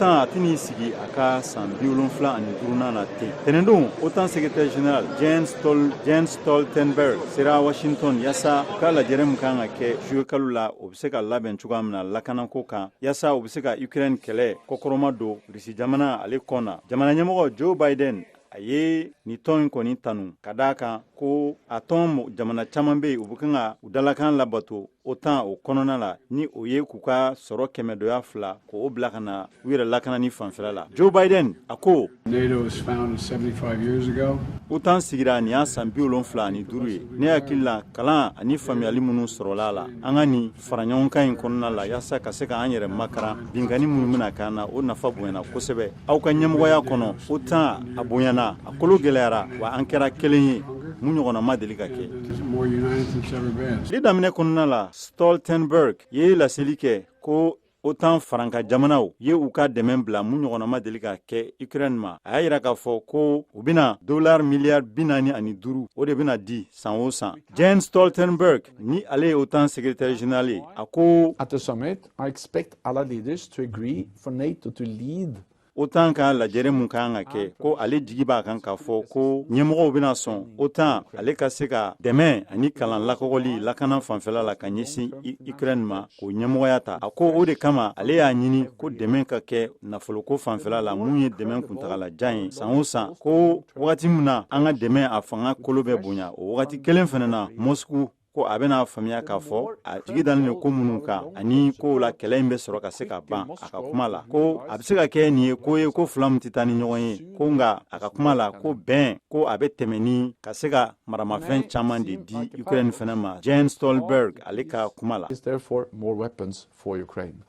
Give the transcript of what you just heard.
OTAN a tɛn'i sigi a ka san 75nan na ten. Tɛnɛndon, OTAN secrétaire général Jens Stoltenberg sera Washington yaasa u ka lajɛrɛ min kan ka kɛ juillet kalo la, o bɛ se ka labɛn cogoya min na lakanako kan, yaasa u bɛ se ka Ukraine kɛlɛ kɔkɔrɔma don Rusi jamana ale kɔn na. Jamana ɲɛmɔgɔ Joe Biden, a ye nin tɔn in kɔni tanu ka d'a kan ko a tɔn jamana caman bɛ yen, u bɛ kan ka u dalakan labato OTAN o kɔnɔna la, ni o ye k'u ka sɔrɔ kɛmɛdoya fila k'o bila ka na u yɛrɛ lakana ni fanfɛla la. Joe Biden a ko: NATO was founded 75 years ago. OTAN sigira nin y'a san 75 ye. Ne hakili la, kalan ani faamuyali minnu sɔrɔla a la an ka nin fara ɲɔgɔnkan in kɔnɔna la, yaasa ka se ka an yɛrɛ makaran binkanni minnu bɛna k'an na, o nafa bonyana kosɛbɛ. Aw ka ɲɛmɔgɔya kɔnɔ, OTAN a bonyana, a kolo gɛlɛyara, wa an kɛra kelen ye mun ɲɔgɔnna ma deli ka kɛ. More united than it's ever been. Tile daminɛ kɔnɔna la, Stoltenberg ye laseli kɛ ko OTAN faranka jamanaw ye u ka dɛmɛ bila mun ɲɔgɔnna ma deli ka kɛ Ukraine ma. A y'a yira k'a fɔ ko u bɛna dollar miliyari 45, o de bɛna di san o san. Jens Stoltenberg, ni ale ye OTAN secrétaire général ye, a ko: At the summit, I expect allied leaders to agree for NATO to lead OTAN ka lajɛrɛ mun kan ka kɛ, ko ale jigi b'a kan k'a fɔ ko ɲɛmɔgɔw bɛna sɔn OTAN ale ka se ka dɛmɛ ani kalan lakɔgɔli lakana fanfɛla la ka ɲɛsin Ukraine ma, k'o ɲɛmɔgɔya ta. A ko o de kama ale y'a ɲini ko dɛmɛ ka kɛ nafoloko fanfɛla la, mun ye dɛmɛ kuntagalajan ye san o san, ko wagati min na an ka dɛmɛ a fanga kolo bɛ bonya, o wagati kelen fana na, Moscou ko a bɛna faamuya k'a fɔ a jigi dalen don ko minnu kan ani ko la kɛlɛ in bɛ sɔrɔ ka se ka ban. A ka kuma la, ko a bɛ se ka kɛ nin ye ko ye ko fila min tɛ taa ni ɲɔgɔn ye, ko nka a ka kuma la, ko bɛn ko a bɛ tɛmɛ ni ka se ka maramafɛn caman de di Ukraine fana ma. Jens Stoltenberg ale ka kuma la. Is therefore more weapons for Ukraine.